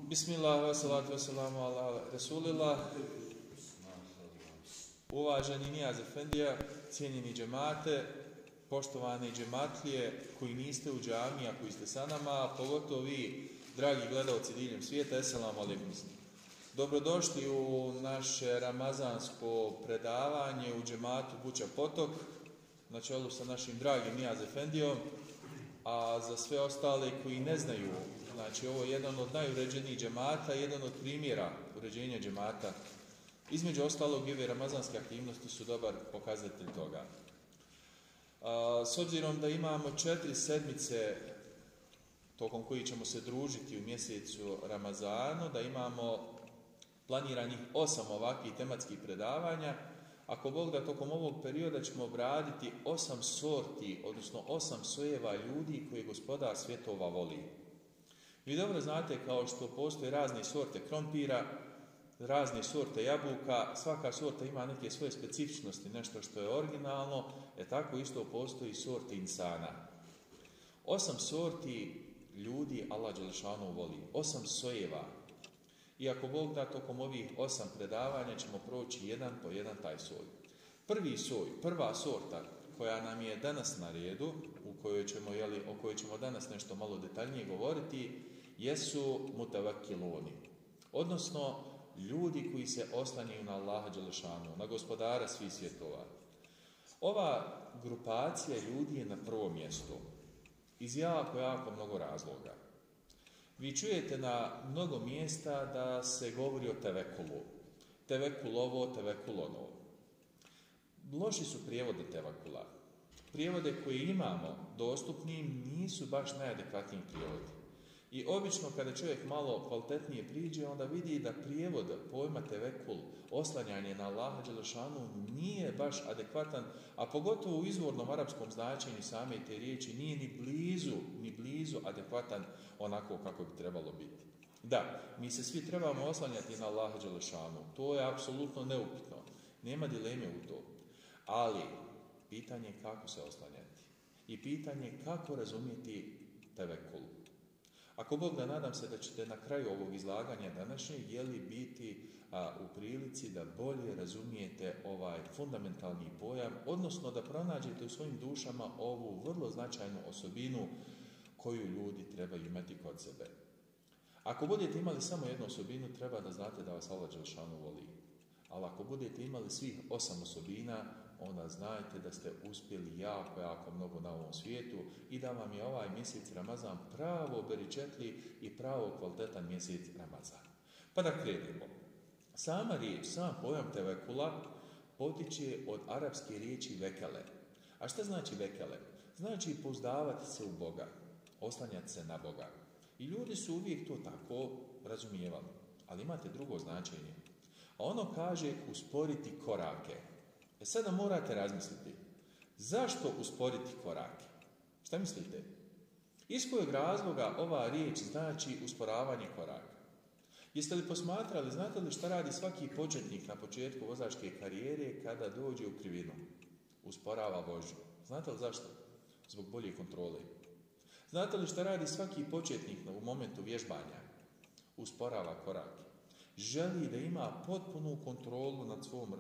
Bismillah, wassalatu wassalamu ala Rasulillah. Uvaženi Nijaz Efendija, cijenjeni džemate, poštovani džematlije koji niste u džamiji, a koji ste sa nama, pogotovo vi, dragi gledalci diljem svijeta, eselamu alaikum. Dobrodošli u naše ramazansko predavanje u džematu Buća Potok, na čelu sa našim dragim Nijaz Efendijom, a za sve ostale koji ne znaju, znači ovo je jedan od najuređenijih džemata, jedan od primjera uređenja džemata. Između ostalog, ove ramazanske aktivnosti su dobar pokazatelj toga. S obzirom da imamo 4 sedmice tokom koji ćemo se družiti u mjesecu Ramazanu, da imamo planiranih 8 ovakvih tematskih predavanja, ako Bog da tokom ovog perioda ćemo obraditi 8 sorti, odnosno 8 sojeva ljudi koje Gospodar svjetova voli. Vi dobro znate, kao što postoje razne sorte krompira, razne sorte jabuka, svaka sorta ima neke svoje specifičnosti, nešto što je originalno, tako isto postoji sorti insana. 8 sorti ljudi Allah dželešanu voli, 8 sojeva. I ako Bog da, tokom ovih 8 predavanja ćemo proći jedan po jedan taj soj. Prvi soj, prva sorta koja nam je danas na redu, o kojoj ćemo danas nešto malo detaljnije govoriti, jesu mutavakkiluni, odnosno ljudi koji se oslanjaju na Allaha dželešanu, na Gospodara svih svjetova. Ova grupacija ljudi je na prvom mjestu iz jako mnogo razloga. Vi čujete na mnogo mjesta da se govori o tevekulu. Tevekul ovo, tevekul ono. Loši su prijevode tevekula. Prijevode koje imamo dostupni nisu baš najadekvatniji prijevodi. I obično kada čovjek malo kvalitetnije priđe, onda vidi da prijevod pojma tevekul, oslanjanje na Allaha dželešanu, nije baš adekvatan, a pogotovo u izvornom arapskom značenju same te riječi nije ni blizu adekvatan onako kako bi trebalo biti. Da, mi se svi trebamo oslanjati na Allaha dželešanu, to je apsolutno neupitno, nema dileme u to, ali pitanje je kako se oslanjati i pitanje je kako razumjeti tevekul. Ako Bog da, nadam se da ćete na kraju ovog izlaganja današnjeg biti u prilici da bolje razumijete ovaj fundamentalni pojam, odnosno da pronađete u svojim dušama ovu vrlo značajnu osobinu koju ljudi trebaju imati kod sebe. Ako budete imali samo jednu osobinu, treba da znate da vas Allah dželešanu voli. Ali ako budete imali svih 8 osobina, onda znajte da ste uspjeli jako mnogo na ovom svijetu i da vam je ovaj mjesec Ramazan pravo beričetli i pravo kvalitetan mjesec Ramazan. Pa da krenemo. Sama riječ, sam pojam tevekula potiče od arapske riječi vekele. A šta znači vekele? Znači pouzdavati se u Boga, oslanjati se na Boga. I ljudi su uvijek to tako razumijevali. Ali imate drugo značenje. A ono kaže usporiti korake. Sada morate razmisliti, zašto usporiti korake? Šta mislite? Iz kojeg razloga ova riječ znači usporavanje koraka? Jeste li posmatrali, znate li šta radi svaki početnik na početku vozačke karijere kada dođe u krivinu? Usporava vožnju. Znate li zašto? Zbog bolje kontrole. Znate li šta radi svaki početnik u momentu vježbanja? Usporava korake. Želi da ima potpunu kontrolu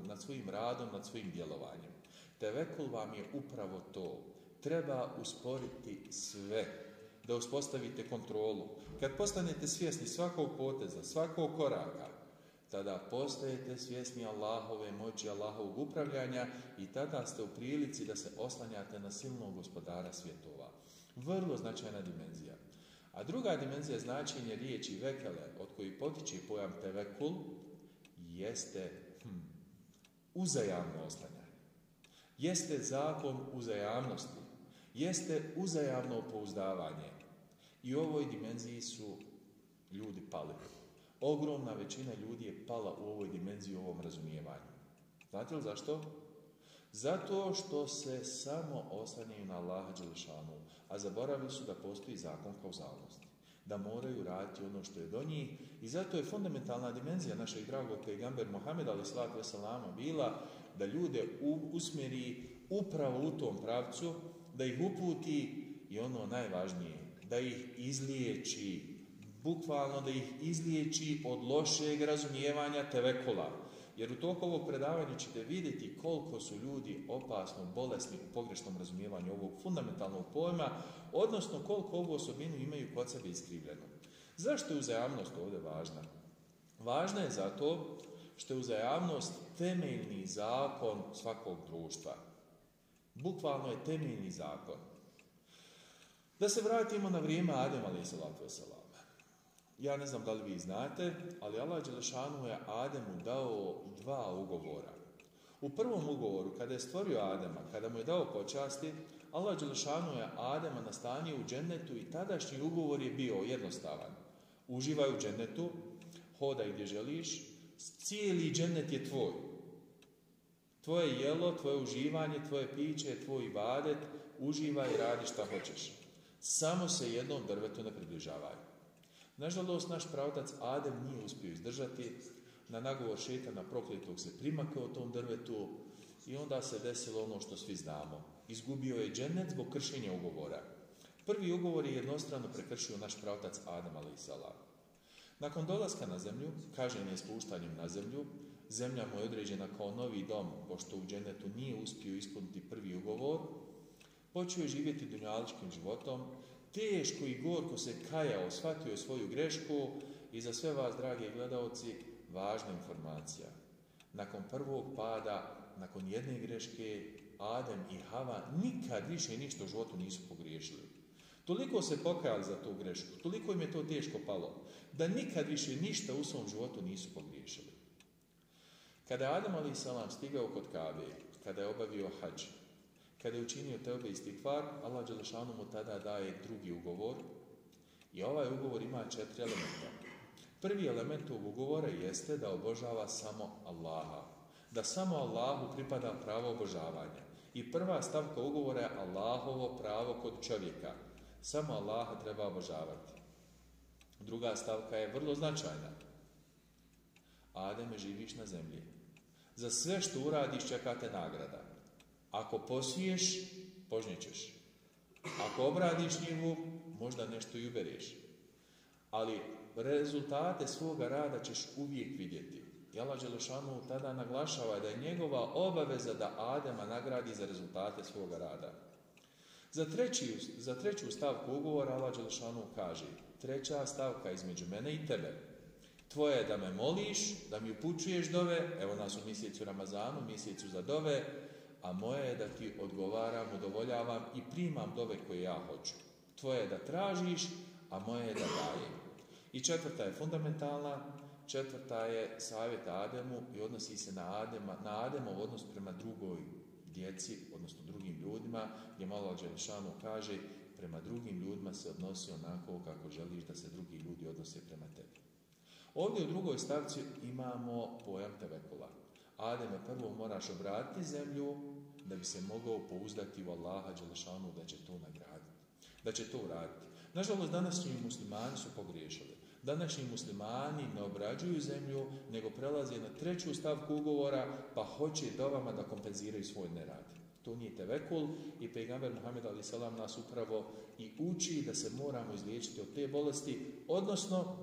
nad svojim radom, nad svojim djelovanjem. Tevekul vam je upravo to. Treba usporiti sve, da uspostavite kontrolu. Kad postanete svjesni svakog poteza, svakog koraka, tada postajete svjesni Allahove moći, Allahovog upravljanja i tada ste u prilici da se oslanjate na silnog Gospodara svjetova. Vrlo značajna dimenzija. A druga dimenzija značenja riječi vekele, od koji potiče pojam tevekul, jeste uzajamno oslanjanje. Jeste zakon uzajamnosti. Jeste uzajamno pouzdavanje. I u ovoj dimenziji su ljudi pali. Ogromna većina ljudi je pala u ovoj dimenziji, u ovom razumijevanju. Znate li zašto? Zato što se samo oslanjaju na Allaha dželešanu, a zaboravili su da postoji zakon kauzalnosti, da moraju raditi ono što je do njih i zato je fundamentalna dimenzija našeg dragog pejgamber Muhameda alejhi ve sellem bila da ljude usmjeri upravo u tom pravcu, da ih uputi i ono najvažnije, da ih izliječi bukvalno da ih izliječi od lošeg razumijevanja tevekula. Jer u toku ovog predavanja ćete vidjeti koliko su ljudi opasno bolesni u pogrešnom razumijevanju ovog fundamentalnog pojma, odnosno koliko ovu osobinu imaju kod sebe iskrivljeno. Zašto je uzajamnost ovdje važna? Važna je zato što je uzajamnost temeljni zakon svakog društva. Bukvalno je temeljni zakon. Da se vratimo na vrijeme Adema a.s. Ja ne znam da li vi znate, ali Allah Đelešanu je Ademu dao 2 ugovora. U prvom ugovoru, kada je stvorio Adema, kada mu je dao počasti, Allah Đelešanu je Adema nastanio u džennetu i tadašnji ugovor je bio jednostavan. Uživaj u džennetu, hodaj gdje želiš, cijeli džennet je tvoj. Tvoje jelo, tvoje uživanje, tvoje piće, tvoj ibadet, uživaj i radi šta hoćeš. Samo se jednom drvetu ne približavaj. Nažalost, naš pravotac Adem nije uspio izdržati, na nagovor šejtana prokletog se primakao tom drvetu i onda se desilo ono što svi znamo. Izgubio je džennet zbog kršenja ugovora. Prvi ugovor je jednostrano prekršio naš pravotac Adem a.s. Nakon dolaska na zemlju, kažnjen je spuštanjem na zemlju, zemlja mu je određena kao novi dom, pošto u džennetu nije uspio ispuniti prvi ugovor, počeo je živjeti dunjaličkim životom, teško i gorko se kajao, shvatio je svoju grešku i za sve vas, dragi gledaoci, važna informacija. Nakon prvog pada, nakon jedne greške, Adem i Hava nikad više ništa u životu nisu pogriješili. Toliko se pokajali za tu grešku, toliko im je to teško palo, da nikad više ništa u svom životu nisu pogriješili. Kada je Adem a.s. stigao kod Kabe, kada je obavio hadž, kada je učinio tevbe i stikvar, Allah Đelešanu mu tada daje drugi ugovor i ovaj ugovor ima 4 elementa. Prvi element tog ugovora jeste da obožava samo Allaha, da samo Allahu pripada pravo obožavanja. I prva stavka ugovora je Allahovo pravo kod čovjeka. Samo Allaha treba obožavati. Druga stavka je vrlo značajna. Ademe, živiš na zemlji. Za sve što uradiš čekate nagrada. Ako posiješ, požnjećeš. Ako obradiš njivu, možda nešto i ubereš. Ali rezultate svoga rada ćeš uvijek vidjeti. I Allah Đelešanu tada naglašava da je njegova obaveza da Adema nagradi za rezultate svoga rada. Za treću stavku ugovora Allah Đelešanu kaže: treća stavka između mene i tebe. Tvoje je da me moliš, da mi upućuješ dove, evo nas u mjesecu Ramazanu, mjesecu za dove, a moje je da ti odgovaram, udovoljavam i primam dove koje ja hoću. Tvoje je da tražiš, a moje je da dajem. I četvrta je fundamentalna, četvrta je savjet Ademu i odnosi se na Ademov odnos prema drugoj djeci, odnosno drugim ljudima, gdje Allah Đelešanu kaže: prema drugim ljudima se odnosi onako kako želiš da se drugi ljudi odnose prema tebi. Ovdje u drugoj stavci imamo pojam tevekula. Ademe, prvo moraš obratiti zemlju da bi se mogao pouzdati u Allaha Đelešanu da će to nagraditi, da će to uraditi. Nažalost, današnji muslimani su pogriješili. Današnji muslimani ne obrađuju zemlju, nego prelaze na treću stavku ugovora, pa hoće dovama da kompenziraju svoj nerad. To nije tevekul i pejgamber Muhammed a.s. nas upravo i uči da se moramo izliječiti od te bolesti, odnosno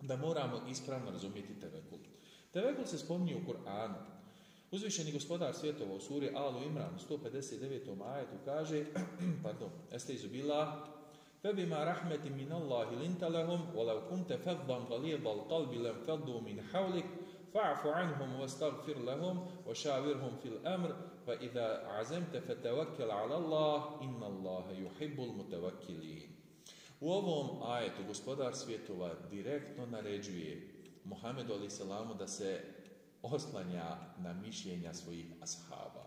da moramo ispravno razumjeti tevekul. Tevekul se spominje u Kur'anu. Uzvišeni gospodar svjetova u suri Alu Imran 159. ajetu kaže: Estaizu billah, فَبِمَا رَحْمَةٍ مِّنَ اللَّهِ لِنْتَ لَهُمْ وَلَوْ كُنْتَ فَظًّا غَلِيظَ الْقَلْبِ لَانفَضُّوا مِنْ حَوْلِكَ فَاعْفُ عَنْهُمْ وَاسْتَغْفِرْ لَهُمْ وَشَاوِرْهُمْ فِي الْأَمْرِ فَإِذَا عَزَمْتَ فَتَوَكَّلْ عَلَى اللَّهِ إِنَّ اللَّهَ يُحِبُّ الْمُتَوَكِّلِينَ. U ovom ajetu gospodar svjetova direktno naređuje Muhammedu a.s. da se oslanja na mišljenja svojih ashaba.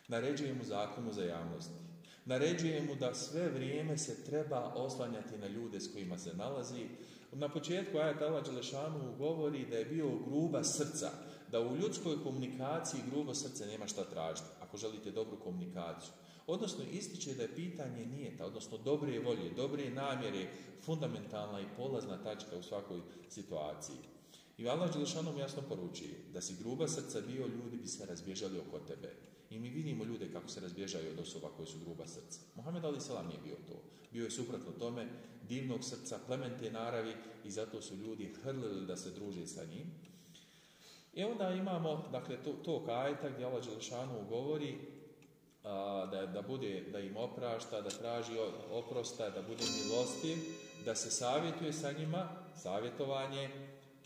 Naređuje mu zakon uzajamnosti. Naređuje mu da sve vrijeme se treba oslanjati na ljude s kojima se nalazi. Na početku ajeta Allah Đelešanu govori da je bio gruba srca, da u ljudskoj komunikaciji grubo srce nema šta tražiti, ako želite dobru komunikaciju. Odnosno ističe da je pitanje nijeta, odnosno dobre volje, dobre namjere, fundamentalna i polazna tačka u svakoj situaciji. I Allah Đelešanu mu jasno poručuje da si gruba srca bio, ljudi bi se razbježali oko tebe. I mi vidimo ljude kako se razbježaju od osoba koji su gruba srca. Muhammed a.s. nije bio to. Bio je suprotno tome, divnog srca, plemente naravi i zato su ljudi hrlili da se druže sa njim. I onda imamo, dakle, to ajeta gdje Allah Đelešanu govori da im oprašta, da traži oprosta, da bude milostiv, da se savjetuje sa njima, savjetovanje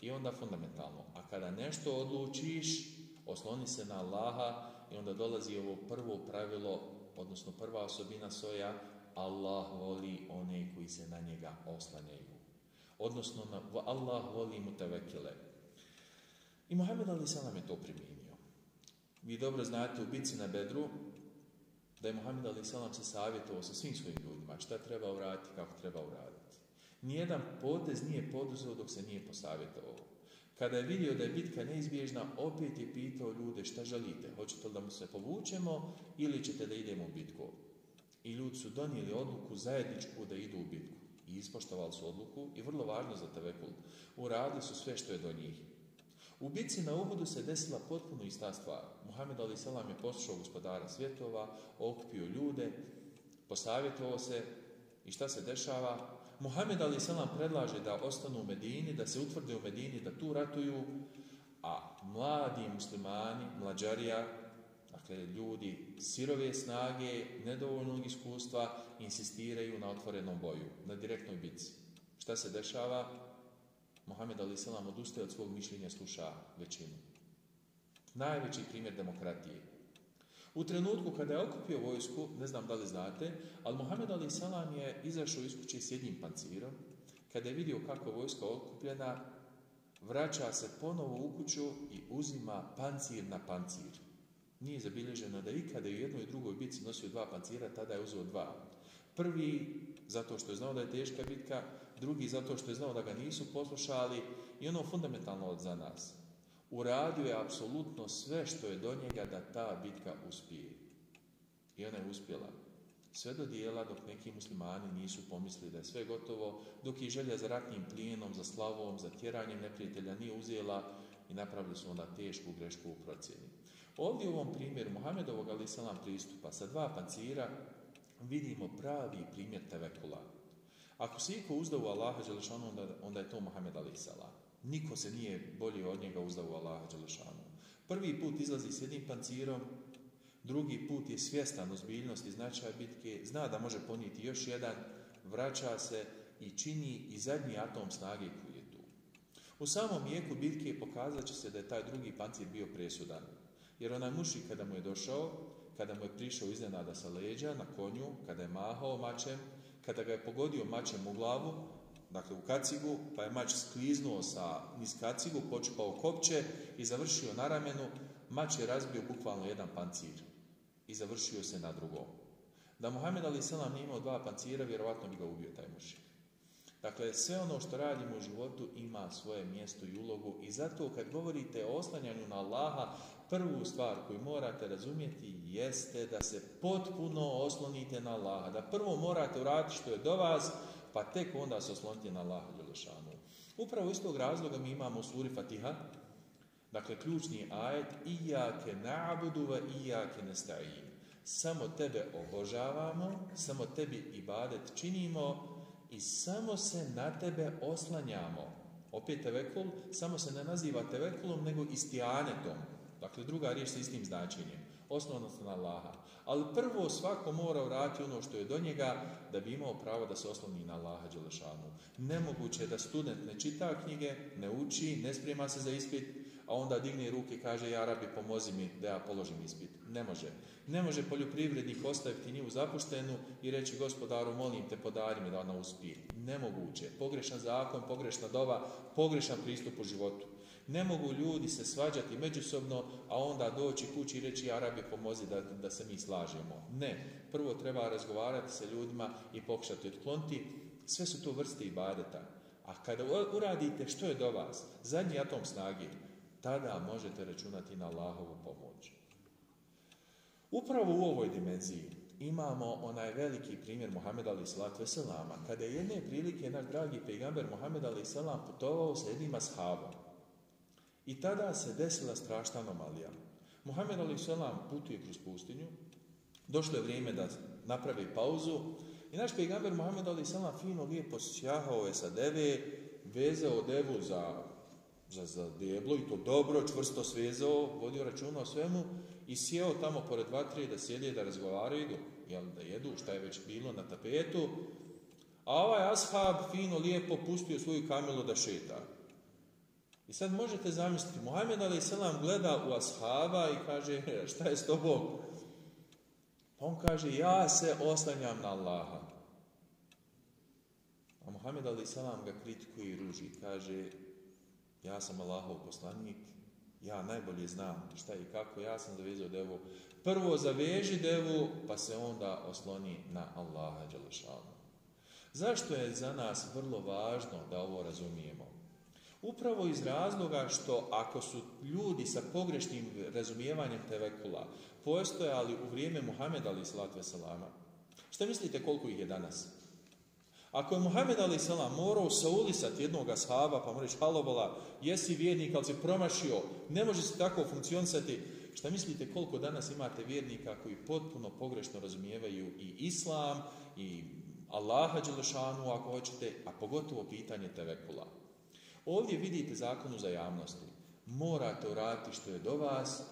i onda fundamentalno. A kada nešto odlučiš, osloni se na Allaha i onda dolazi ovo prvo pravilo, odnosno prva osobina svoja, Allah voli one koji se na njega oslanjaju. Odnosno, Allah voli mutevekile. I Muhammed a.s. je to primijenio. Vi dobro znate u bitci na Bedru da je Muhammed a.s. se savjetovao sa svim svojim ljudima šta treba uraditi, kako treba uraditi. Nijedan potez nije poduzeo dok se nije posavjetovao. Kada je vidio da je bitka neizbježna, opet je pitao ljude šta želite, hoćete li da mu se povučemo ili ćete da idemo u bitku. I ljudi su donijeli odluku zajedničku da idu u bitku. I ispoštovali su odluku i vrlo važno za tevekul, uradili su sve što je do njih. U bitci na Uhudu se desila potpuno ista stvar. Muhammed a.s. je poslušao gospodara svjetova, okupio ljude, posavjetovao se i šta se dešava? Muhammed a.s. predlaže da ostanu u Medini, da se utvrde u Medini, da tu ratuju, a mladi muslimani, mlađarija, dakle ljudi sirove snage, nedovoljnog iskustva, insistiraju na otvorenom boju, na direktnoj bitci. Šta se dešava? Muhammed a.s. odustaje od svog mišljenja, sluša većinu. Najveći primjer demokratije. U trenutku kada je okupio vojsku, ne znam da li znate, ali Muhammed a.s. je izašao iz kuće s jednim pancirom. Kada je vidio kako je vojska okupljena, vraća se ponovo u kuću i uzima pancir na pancir. Nije zabilježeno da ikada u jednoj i drugoj bitci nosio 2 pancira, tada je uzeo 2. Prvi zato što je znao da je teška bitka, drugi zato što je znao da ga nisu poslušali i ono fundamentalno za nas. Uradio je apsolutno sve što je do njega da ta bitka uspije. I ona je uspjela. Sve do dijela dok neki muslimani nisu pomislili da je sve gotovo, dok je želja za ratnim plijenom, za slavom, za tjeranjem neprijatelja nije uzela i napravili su onda tešku grešku u procjeni. Ovdje u ovom primjeru Muhammedovog a.s. pristupa sa 2 pancira vidimo pravi primjer tevekula. Ako se iko uzda u Allaha Đelešanu, onda je to Muhammed a.s. Niko se nije bolje od njega uzdao u Allaha Đelešanu. Prvi put izlazi s jednim pancirom, drugi put je svjestan ozbiljnosti značaja bitke, zna da može ponijeti još jedan, vraća se i čini i zadnji atom snage koji je tu. U samom jeku bitke pokazat će se da je taj drugi pancir bio presudan. Jer onaj mušik kada mu je došao, kada mu je prišao iznenada sa leđa na konju, kada je mahao mačem, kada ga je pogodio mačem u glavu, dakle u kacigu, pa je mač skliznuo niz kacigu, počupao kopće i završio na ramenu, mač je razbio bukvalno jedan pancir i završio se na drugom. Da Muhammed a.s. nije imao 2 pancira, vjerovatno bi ga ubio taj mušik. Dakle, sve ono što radimo u životu ima svoje mjesto i ulogu i zato kad govorite o oslanjanju na Allaha, prvu stvar koju morate razumjeti jeste da se potpuno oslonite na Allaha. Da prvo morate uraditi što je do vas, pa tek onda se oslonite na Allaha Đelešanu. Upravo iz tog razloga mi imamo u suri Fatiha, dakle ključni ajet, Iyake na'budu wa iyake nesta'in. Samo tebe obožavamo, samo tebi ibadet činimo i samo se na tebe oslanjamo. Opet tevekul, samo se ne naziva tevekulom, nego istianetom. Dakle, druga riječ sa istim značenjem. Osnovnost na Allaha. Ali prvo svako mora uraditi ono što je do njega da bi imao pravo da se osloni na Allaha Đelešanu. Nemoguće je da student ne čita knjige, ne uči, ne sprema se za ispit, a onda digne ruke i kaže ja Rabi pomozi mi da ja položim ispit. Ne može. Ne može poljoprivrednik ostaviti njivu zapuštenu i reći gospodaru molim te podari mi da ona uspije. Nemoguće. Pogrešan zakon, pogrešna dova, pogrešan pristup u životu. Ne mogu ljudi se svađati međusobno, a onda doći kući i reći ja Rabi pomozi da se mi slažemo. Ne. Prvo treba razgovarati sa ljudima i pokušati otkloniti. Sve su to vrste ibadeta. A kada uradite što je do vas, zadnji atom snage, tada možete računati na Allahovu pomoć. Upravo u ovoj dimenziji imamo onaj veliki primjer Muhammeda a.s. Kada je jedne prilike naš dragi pejgamber Muhammed a.s. putovao sa jednim ashabom. I tada se desila strašna anomalija. Muhammed a.s. putuje kroz pustinju, došlo je vrijeme da napravi pauzu i naš pejgamber Muhammed a.s. fino lijepo sjahao je sa deve, vezao devu za deblo i to dobro, čvrsto svezao, vodio računa o svemu i sjeo tamo pored vatre da sjede, da razgovaraju, da jedu šta je već bilo na tapetu. A ovaj ashab fino lijepo pustio svoju kamelu da šeta. I sad možete zamisliti, Muhammed a.s. gleda u ashaba i kaže, šta je s tobom? On kaže, ja se oslanjam na Allaha. A Muhammed a.s. ga kritikuje i ruži. Kaže, ja sam Allahov poslanik, ja najbolje znam šta i kako, ja sam zavezao devu. Prvo zaveži devu, pa se onda osloni na Allaha dželešanu. Zašto je za nas vrlo važno da ovo razumijemo? Upravo iz razloga što ako su ljudi sa pogrešnim razumijevanjem tevekula postojali u vrijeme Muhameda a.s. šta mislite koliko ih je danas? Ako je Muhammed a.s. morao saulisati jednog ashaba pa mu reći halobola, jesi vjernik, ali si promašio, ne može se tako funkcionisati, šta mislite koliko danas imate vjernika koji potpuno pogrešno razumijevaju i islam i Allaha dželešanu ako hoćete, a pogotovo pitanje tevekula. Ovdje vidite zakon uzajamnosti. Morate uraditi što je do vas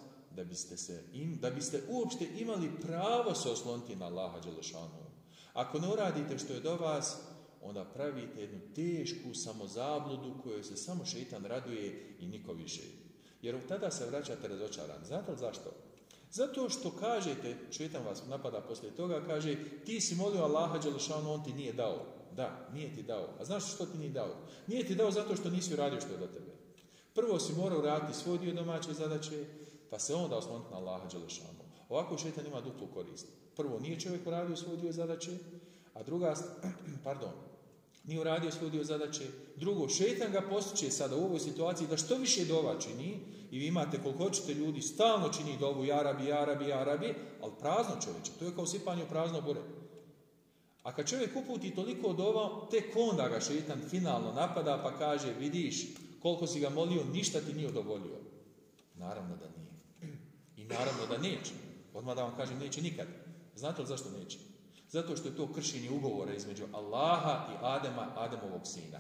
da biste uopšte imali pravo se osloniti na Allaha dželešanu. Ako ne uradite što je do vas, onda pravite jednu tešku samozabludu kojoj se samo šeitan raduje i niko više. Jer tada se vraćate razočarani. Znate li zašto? Zato što kažete, šeitan vas napada poslije toga, kaže ti si molio Allaha dželešanu, on ti nije dao. Da, nije ti dao. A znaš što ti nije dao? Nije ti dao zato što nisi uradio što je do tebe. Prvo si morao uraditi svoj dio domaće zadaće, pa se onda osloniti na Allaha dželešanu. Ovako šeitan ima duplu korist. Prvo, nije čovjek uradio svoj dio zadaće, a nije uradio svoj dio zadaće. Drugo, šeitan ga postiče sada u ovoj situaciji da što više dova čini, i vi imate koliko hoćete ljudi, stalno čini dovu, ja rabi, ali prazno čovječe, to je kao sipanje u prazno bure. A kad čovjek uputi toliko dova, tek onda ga šeitan finalno napada pa kaže, vidiš, koliko si ga molio, ništa ti nije udovoljio. Naravno da nije. I naravno da neće. Odmah da vam kažem, neće nikad. Znate li zašto neće? Zato što je to kršenje ugovora između Allaha i Ademovog sina.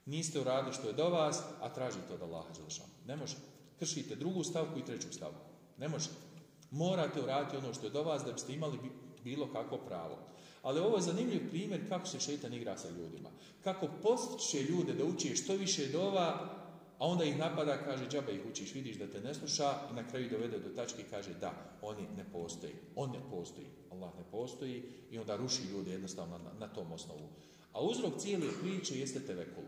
Niste uradili što je do vas, a tražite od Allaha dželešanu. Ne može. Kršite drugu stavku i treću stavku. Ne može. Morate uraditi ono što je do vas da biste imali bilo kakvo pravo. Ali ovo je zanimljiv primjer kako se šeitan igra sa ljudima. Kako postiče ljude da uče što više dova, a onda ih napada, kaže, džaba ih učiš, vidiš da te ne sluša i na kraju dovede do tačke i kaže, da, oni ne postoji. On ne postoji. Allah ne postoji i onda ruši ljude jednostavno na tom osnovu. A uzrok cijele priče jeste tevekul.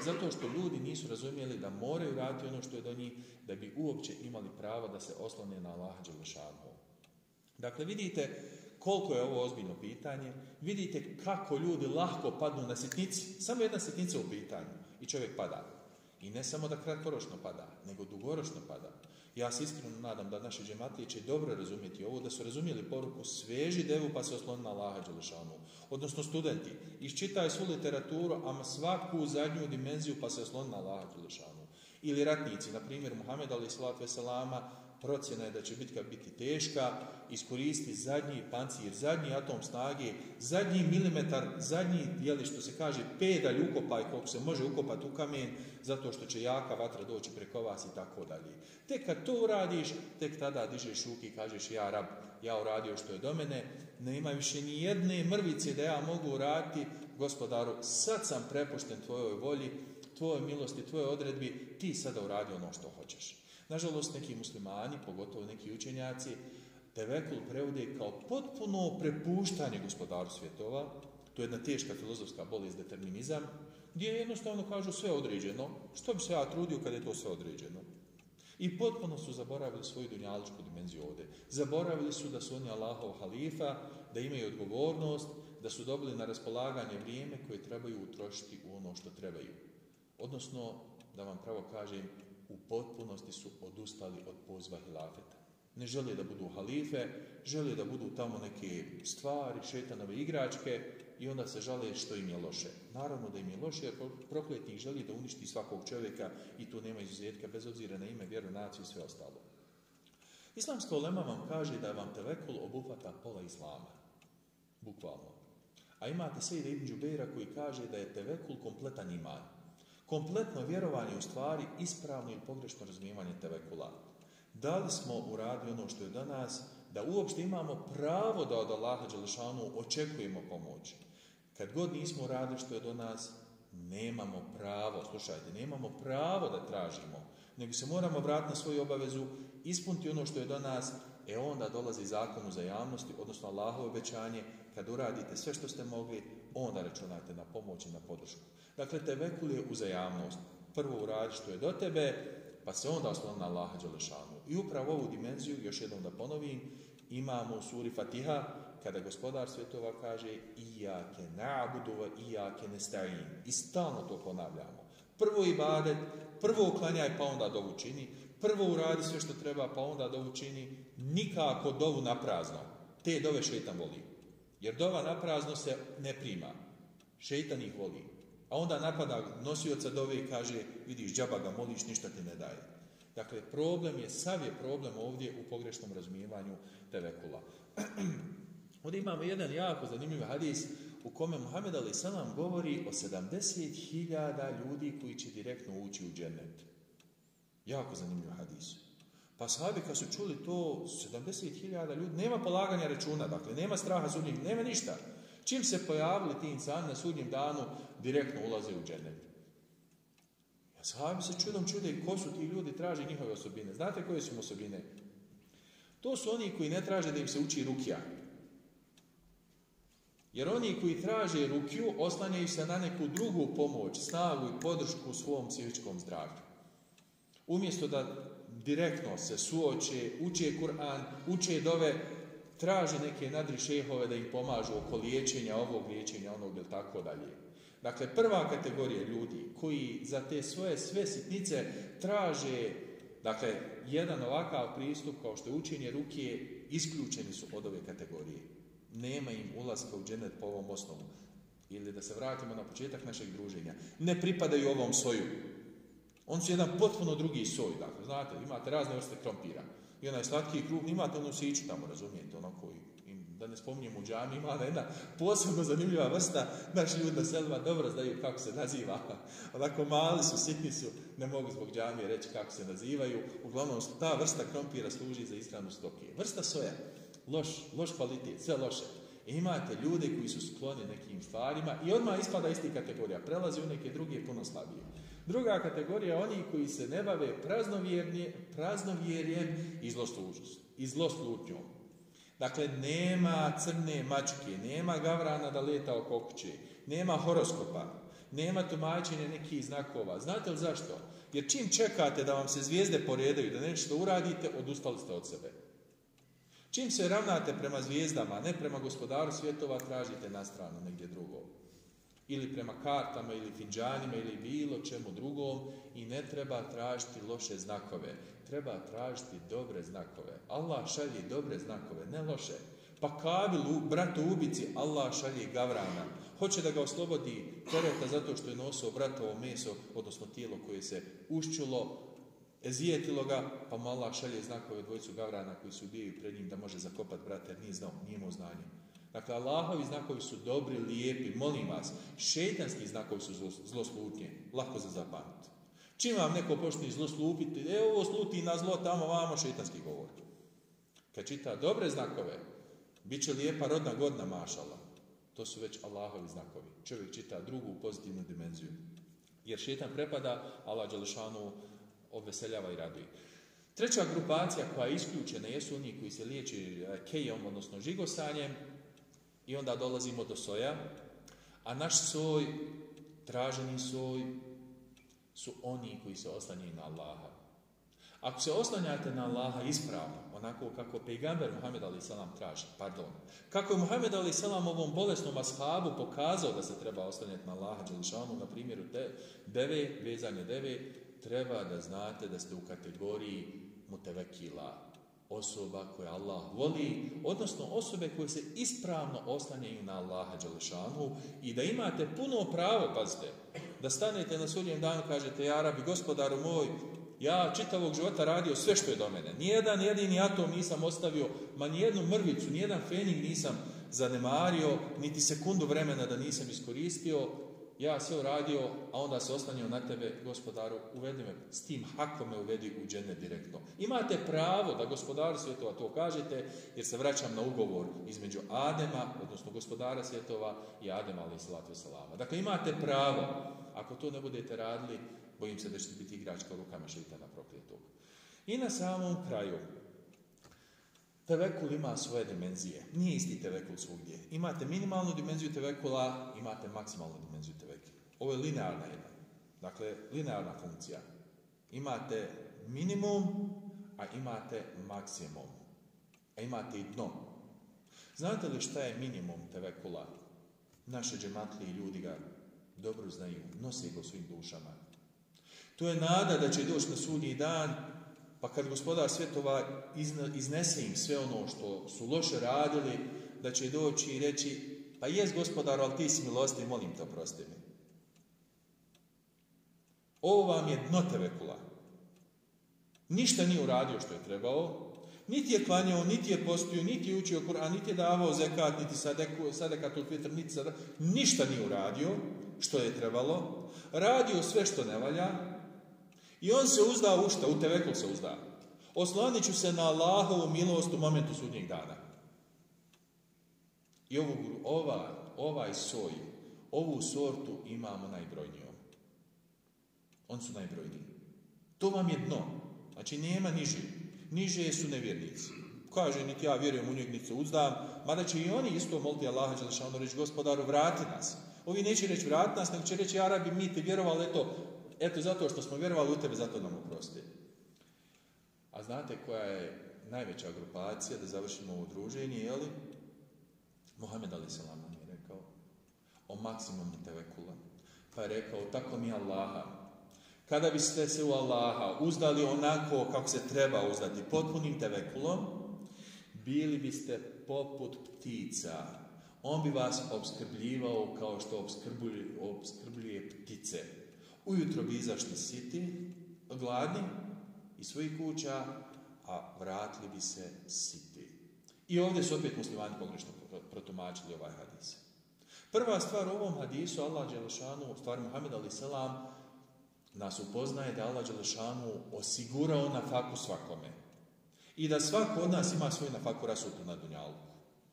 Zato što ljudi nisu razumjeli da moraju raditi ono što je do njih, da bi uopće imali pravo da se oslone na Allaha dželešanu. Dakle, vidite koliko je ovo ozbiljno pitanje. Vidite kako ljudi lahko padnu na sitnici. Samo jedna sitnica u pitanju i čovjek pada. I ne samo da kratkoročno pada, nego dugoročno pada. Ja se iskreno nadam da naše džematlije će dobro razumjeti ovo, da su razumjeli poruku sveži devu pa se osloni na Allaha dželešanu. Odnosno studenti, iščitaj svu literaturu, ama svaku zadnju dimenziju pa se osloni na Allaha dželešanu. Ili ratnici, na primjer Muhammed a.s. procjena je da će bitka biti teška, iskoristi zadnji pancir, zadnji atom snage, zadnji milimetar, zadnji, što se kaže, pedalj ukopaj koliko se može ukopati u kamen, zato što će jaka vatra doći preko vas i tako dalje. Tek kad to uradiš, tek tada dižeš ruke i kažeš, ja rab, ja uradio što je do mene, nema više ni jedne mrvice da ja mogu uraditi, gospodaru, sad sam prepušten tvojoj volji, tvojoj milosti, tvojoj odredbi, ti sada uradi ono što hoćeš. Nažalost, neki muslimani, pogotovo neki učenjaci, tevekul prevode kao potpuno prepuštanje gospodaru svjetova. To je jedna teška filozofska bolest, determinizam, gdje jednostavno kažu sve određeno. Što bi se ja trudio kad je to sve određeno? I potpuno su zaboravili svoju dunjaličku dimenziju ovdje. Zaboravili su da su oni Allahov halifa, da imaju odgovornost, da su dobili na raspolaganje vrijeme koje trebaju utrošiti u ono što trebaju. Odnosno, da vam pravo kažem, u potpunosti su odustali od poziva hilafeta. Ne žele da budu halife, žele da budu tamo neke stvari, šetanove igračke i onda se žale što im je loše. Naravno da im je loše jer prokletnik želi da uništi svakog čovjeka i tu nema izuzetka bez obzira na ime, vjeru, naciju i sve ostalo. Islamska ulema vam kaže da vam tevekul obuhvata pola islama. Bukvalno. A imate Sejda ibn Džubeira koji kaže da je tevekul kompletan iman. Kompletno vjerovanje u stvari ispravno ili pogrešno razumijevanje tevekula. Da li smo uradili ono što je do nas, da uopšte imamo pravo da od Allaha dželešanu očekujemo pomoć. Kad god nismo uradili što je do nas, nemamo pravo, slušajte, nemamo pravo da tražimo, nego se moramo vratiti na svoju obavezu, ispuniti ono što je do nas, onda dolazi zakon uzajamnosti, odnosno Allahovo obećanje, kad uradite sve što ste mogli, onda računate na pomoć i na podršku. Dakle, tevekul je uzajamnost. Prvo uradi što je do tebe, pa se onda osloni na Allaha dželešanu. I upravo ovu dimenziju, još jednom da ponovim, imamo u suri Fatiha, kada gospodar svjetova kaže Iyake na'budu wa iyake nesta'in. I stalno to ponavljamo. Prvo ibadet, prvo uklanjaj, pa onda dovu čini. Prvo uradi sve što treba, pa onda dovu čini. Nikako dovu na prazno. Te dove šejtan voli. Jer dova na prazno se ne prima. Šejtan ih voli. A onda napada nosioca dove i kaže, vidiš, džaba ga moliš, ništa ti ne daje. Dakle, sav je problem ovdje u pogrešnom razumijevanju tevekula. Ovdje imamo jedan jako zanimljiv hadis u kome Muhammed a.s. govori o 70.000 ljudi koji će direktno ući u džennet. Jako zanimljiv hadis. Pa sahabi kad su čuli to, 70.000 ljudi, nema polaganja računa, dakle, nema straha sudnjeg, nema ništa. Čim se pojavili ti insani na sudnjem danu, direktno ulaze u džennet. Sahabi se čudom čude ko su ti ljudi, traže njihove osobine. Znate koje su osobine? To su oni koji ne traže da im se uči rukija. Jer oni koji traže rukiju oslanjaju se na neku drugu pomoć, snagu i podršku u svom psihičkom zdravlju. Umjesto da direktno se suoče, uče Kur'an, uče dove, traže neke nadri šehove da im pomažu oko liječenja ovog, liječenja onog ili tako dalje. Dakle, prva kategorija ljudi koji za te svoje sve sitnice traže, dakle, jedan ovakav pristup kao što je učenje rukije, isključeni su od ove kategorije. Nema im ulaska u džennet po ovom osnovu. Ili da se vratimo na početak našeg druženja. Ne pripadaju ovom soju. On su jedan potpuno drugi soj. Dakle, znate, imate razne vrste krompira. I onaj slatki i krupni, imate onu siću tamo, razumijete, ono koji, da ne spominjem u džami, ima jedna posebno zanimljiva vrsta, naši ljudi na selima dobro znaju kako se naziva. Onako mali su, sitni su, ne mogu zbog džamije reći kako se nazivaju. Uglavnom, ta vrsta krompira služi za ishranu stoke. Vrsta soja, loš kvalitet, sve loše. Imate ljude koji su skloni nekim stvarima i odmah ispada isti kategorija, prelazi u neke druge puno slabije. Druga kategorija, oni koji se ne bave praznovjerjem i zloslutnjom. Dakle, nema crne mačke, nema gavrana da leta oko kuće, nema horoskopa, nema tumačenja nekih znakova. Znate li zašto? Jer čim čekate da vam se zvijezde poredaju, da nešto uradite, odustali ste od sebe. Čim se ravnate prema zvijezdama, ne prema gospodaru svjetova, tražite na stranu negdje drugo. Ili prema kartama, ili fidžanima, ili bilo čemu drugom i ne treba tražiti loše znakove. Treba tražiti dobre znakove. Allah šalje dobre znakove, ne loše. Pa Kabilu, bratu ubici, Allah šalje gavrana. Hoće da ga oslobodi tereta zato što je nosio bratovo meso, odnosno tijelo koje se uščulo, ezijetilo ga, pa mu Allah šalje znakove dvojicu gavrana koji se ubijaju pred njim da može zakopati brata jer nije imao znanje. Dakle, Allahovi znakovi su dobri, lijepi, molim vas. Šejtanski znakovi su zloslutnje, lako za zapamtiti. Čim vam neko počne zloslupiti, ovo sluti na zlo, tamo vamo, šejtanski govor. Kad čita dobre znakove, bit će lijepa rodna godina, mašala. To su već Allahovi znakovi. Čovjek čita drugu pozitivnu dimenziju. Jer šejtan prepada, Allah dželešanu obveseljava i raduje. Treća grupacija koja je isključena jesu oni koji se liječi kejom, odnosno žigosanjem, i onda dolazimo do soja, a naš soj, traženi soj, su oni koji se oslanjaju na Allaha. Ako se oslanjate na Allaha ispravno, onako kako pejgamber Muhammed a.s. traži, kako je Muhammed a.s. ovom bolesnom ashabu pokazao da se treba oslanjati na Allaha dželešanu, na primjeru deve, vezanje deve, treba da znate da ste u kategoriji mutevekila, osoba koje Allah voli, odnosno osobe koje se ispravno oslanjaju na Allaha dželešanu i da imate puno pravo, pazite, da stanete na sudnjem danu, kažete, ja Rabi, gospodaru moj, ja čitavog života radio sve što je do mene. Nijedan jedini atom nisam ostavio, ma nijednu mrvicu, nijedan fenig nisam zanemario, niti sekundu vremena da nisam iskoristio. Ja sve uradio, a onda se oslanjao na tebe, gospodaru, uvedi me, s tim hakom me uvedi u džennet direktno. Imate pravo da gospodaru svjetova to kažete, jer se vraćam na ugovor između Adema, odnosno gospodara svjetova, i Adema, alejhi salatu vesselam. Dakle, imate pravo. Ako to ne budete radili, bojim se da ćete biti igračka u rukama šejtana prokletog. I na samom kraju, tevekul ima svoje dimenzije. Nije isti tevekul svugdje. Imate minimalnu dimenziju tevekula, imate maksimalnu dimenziju tevekula. Ovo je linearna jedna. Dakle, linearna funkcija. Imate minimum, a imate maksimum. A imate i dno. Znate li šta je minimum tevekula? Naše džematlije i ljudi ga dobro znaju. Nose ga u svim dušama. To je nada da će doći na sudnji dan, pa kad gospodar svjetova iznese im sve ono što su loše radili, da će doći i reći, pa jes gospodaru, ali ti si milostiv, molim te, oprosti mi. Ovo vam je dno tevekula. Ništa nije uradio što je trebao, niti je klanjao, niti je postio, niti je učio Kur'an, niti je davao zekat, niti sadekatul fitr, niti ništa nije uradio što je trebalo, radio sve što ne valja, i on se uzda u šta? U tevekul se uzda. Oslanit ću se na Allahovu milost u momentu sudnjeg dana. I ovaj soj, ovu sortu imamo najbrojnijom. Oni su najbrojniji. To vam je dno. Znači nema niže. Niže su nevjernici. Kaže, niti ja vjerujem u njeg, niti se uzdam, mada će i oni isto moliti Allaha dželešanu reći, gospodaru, vrati nas. Ovi neće reći vrati nas, nego će reći, ja Rabi, mi te vjerovali, eto zato što smo vjerovali u tebe, zato nam oprosti. A znate koja je najveća grupacija, da završimo ovo druženje, je li? Muhammed alejhi selam nam je rekao o maksimumu tevekula. Pa je rekao, tako mi Allaha, kada biste se u Allaha uzdali onako kako se treba uzdati, potpunim tevekulom, bili biste poput ptica. On bi vas opskrbljivao kao što opskrbljuje ptice. Ujutro bi izašli siti, gladni iz svojih kuća, a vratili bi se siti. I ovdje su opet muslimani pogrešno protumačili ovaj hadis. Prva stvar u ovom hadisu, Allah dželešanu, u stvari Muhammed alejhi selam, nas upoznaje da Allah dželešanu osigurao nafaku svakome. I da svako od nas ima svoju nafaku rasutu na dunjalku.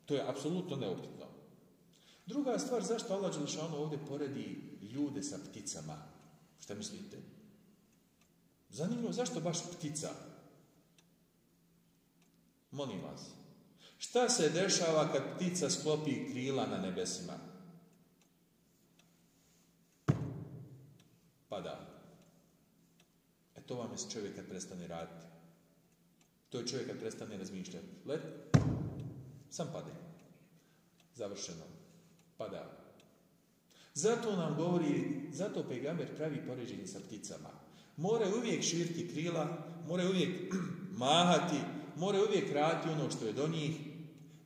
To je apsolutno neupitno. Druga stvar, zašto Allah dželešanu ovdje poredi ljude sa pticama? Šta mislite? Zanimljivo, zašto baš ptica? Molim vas. Šta se dešava kad ptica sklopi krila na nebesima? Pada. To vam je čovjek kad prestane raditi. To je čovjek kad prestane razmišljati. Let, sam pade. Završeno. Pada. Zato nam govori, zato pejgamber pravi poređenje sa pticama. Moraju uvijek širiti krila, moraju uvijek mahati, moraju uvijek raditi ono što je do njih,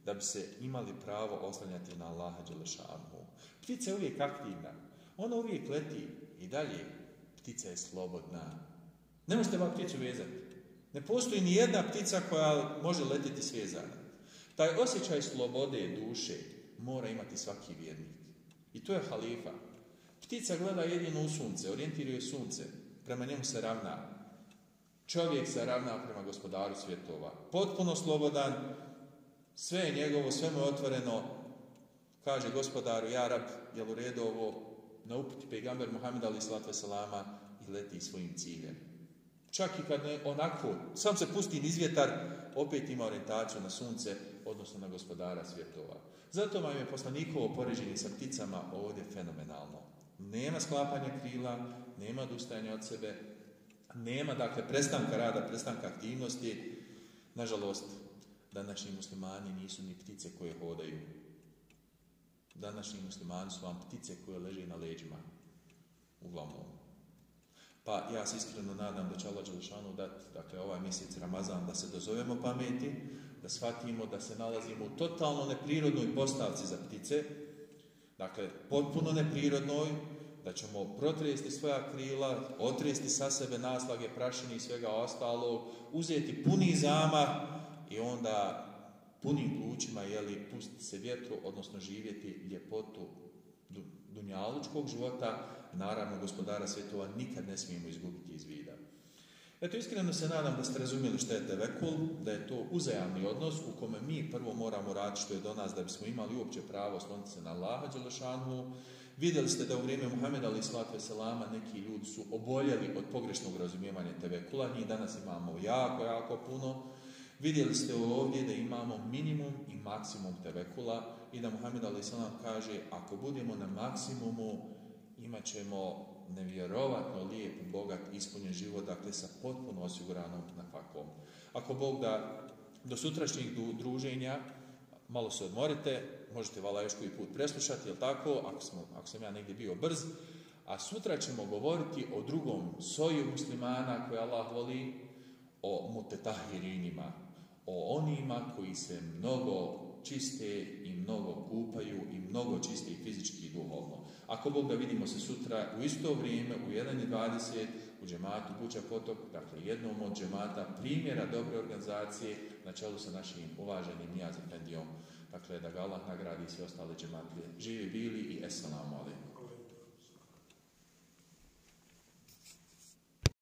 da bi se imali pravo oslanjati na Allaha dželešanu. Ptica je uvijek aktivna. Ona uvijek leti i dalje. Ptica je slobodna. Ne možete ovak pticu vezati. Ne postoji ni jedna ptica koja može letiti svezana. Taj osjećaj slobode duše mora imati svaki vjernik. I to je halifa. Ptica gleda jedino u sunce, orijentiruje sunce, prema njemu se ravna. Čovjek se ravna prema gospodaru svjetova. Potpuno slobodan, sve je njegovo, sve mu je otvoreno. Kaže gospodaru, ja Rab, jel u redu ovo? Na upit pejgamber Muhammed alejhi salatu vesselama i leti svojim ciljem. Čak i kad ne onako, sam se pusti niz vjetar, opet ima orijentaciju na sunce, odnosno na gospodara svjetova. Zato vam je poslanikovo poređenje sa pticama ovdje fenomenalno. Nema sklapanja krila, nema odustajanja od sebe, nema, dakle, prestanka rada, prestanka aktivnosti. Nažalost, današnji muslimani nisu ni ptice koje hodaju. Današnji muslimani su vam ptice koje leže na leđima. Uglavnom. Pa ja se iskreno nadam da će Allah dželešanu dati, dakle, ovaj mjesec Ramazan da se dozovemo pameti, da shvatimo da se nalazimo u totalno neprirodnoj postavci za ptice, dakle, potpuno neprirodnoj, da ćemo protresti svoja krila, otresti sa sebe naslage, prašine i svega ostalog, uzeti puni zamah i onda punim plućima, pustiti se vjetru, odnosno živjeti ljepotu dunjalučkog života, naravno gospodara svjetova nikad ne smijemo izgubiti iz vida. Eto, iskreno se nadam da ste razumjeli što je tevekul, da je to uzajamni odnos u kome mi prvo moramo raditi što je do nas da bismo imali uopće pravo osloniti se na Allaha dželešanu. Vidjeli ste da u vrijeme Muhameda alejhi selatu vesselama neki ljudi su oboljeli od pogrešnog razumijevanja tevekula, njih danas imamo jako puno. Vidjeli ste ovdje da imamo minimum i maksimum tevekula i da Muhammed alejhi selam kaže ako budemo na maksimumu imat ćemo nevjerovatno lijep, bogat, ispunjen život, dakle sa potpuno osiguranom nafakom. Ako Bog da do sutrašnjih druženja malo se odmorite, možete vala još koji put preslušati, jel tako, ako sam ja negdje bio brz, a sutra ćemo govoriti o drugom soju muslimana koje Allah voli, o mutetahirinima, o onima koji se mnogo čiste i mnogo kupaju i mnogo čiste i fizički i duhovno. Ako Bog da vidimo se sutra u isto vrijeme u 1:20 u džematu Buča Potok, dakle jednom od džemata primjera dobre organizacije na čelu sa našim uvaženim Nijaz Efendijom, dakle da ga Allah nagradi i sve ostale džematlije. Živi bili i eselamu alejkum.